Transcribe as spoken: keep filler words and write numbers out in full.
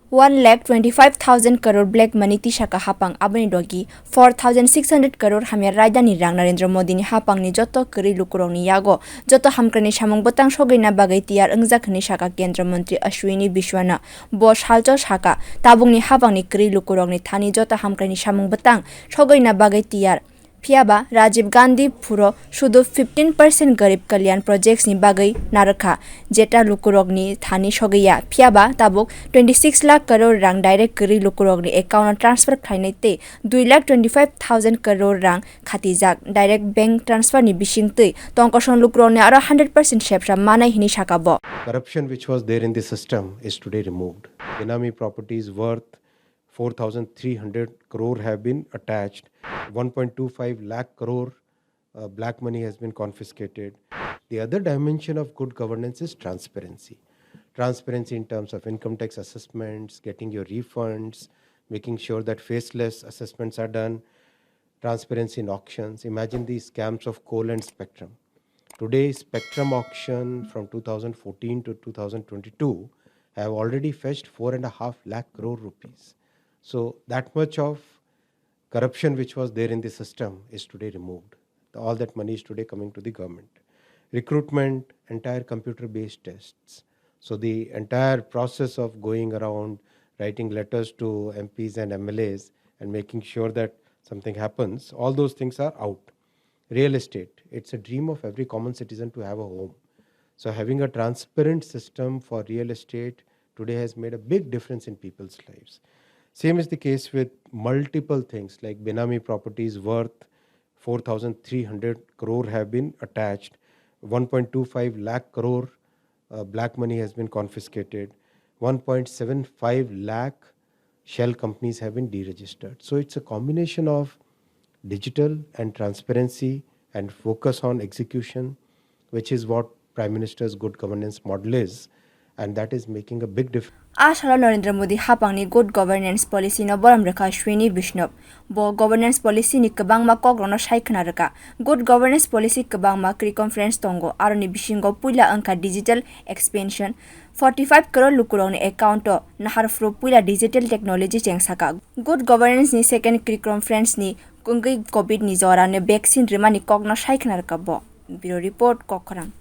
One lakh twenty-five thousand crore black money tisaka hapang, aboni logi four thousand six hundred crore hamya raidani rang. Narendra Modi ni hapang ni joto kwrwi lukurok ni yago joto hamkrai ni samung bwtang sogwi na bagwi tiyar wngjak hwnwi saka Kendra Mantri Ashwini Vishwanath. Bo salcho saka, tabuk ni hapang ni kwrwi lukurok ni thani joto hamkrai ni samung bwtang sogwi na bagwi tiyar. Phiyaba Rajiv Gandhi phuro sudu fifteen percent Garib Kalyan projects ni bagwi narwkha, jeta lukurokni thani sogwi ya. Phiyaba tabuk twenty six lakh crore rang direct kwrwi lukurokni account o transfer khlainai tei dui lakh twenty five thousand crore rang khatijak direct bank transfer ni bisingtwi tongkosong lukurokni aro hundred percent sepsa manai hwnwi saka bo. Corruption which was there in the system is today removed. Benami properties worth four thousand three hundred crore have been attached. One point two five lakh crore, uh, black money has been confiscated. The other dimension of good governance is transparency. Transparency in terms of income tax assessments, getting your refunds, making sure that faceless assessments are done, transparency in auctions. Imagine the scams of coal and spectrum. Today, spectrum auction from two thousand fourteen to two thousand twenty-two have already fetched four and a half lakh crore rupees. So that much of corruption which was there in the system is today removed. All that money is today coming to the government. Recruitment, entire computer-based tests. So the entire process of going around writing letters to M Ps and M L As and making sure that something happens, all those things are out. Real estate, it's a dream of every common citizen to have a home. So having a transparent system for real estate today has made a big difference in people's lives. Same is the case with multiple things like Benami properties worth four thousand three hundred crore have been attached, one point two five lakh crore, uh, black money has been confiscated, one point seven five lakh shell companies have been deregistered. So it's a combination of digital and transparency and focus on execution, which is what Prime Minister's good governance model is, and that is making a big difference. A salo Narendra Modi hapangni good governance policy no borom rwkha Ashwini Vaishnaw. Bo governance policy ni kwbangma kokrokno sai khna rwkha. Good governance policy kwbangma kri conference tongo, aroni bisingo puila wngkha digital expansion, forty five crore lukurokni account o naharphuru puila digital technology chengsaka. Good governance ni second kri conference ni wngwi covid ni jorano vaccine rwmani kokno sai khna rwkha bo. Bureau report, Kokkhorang.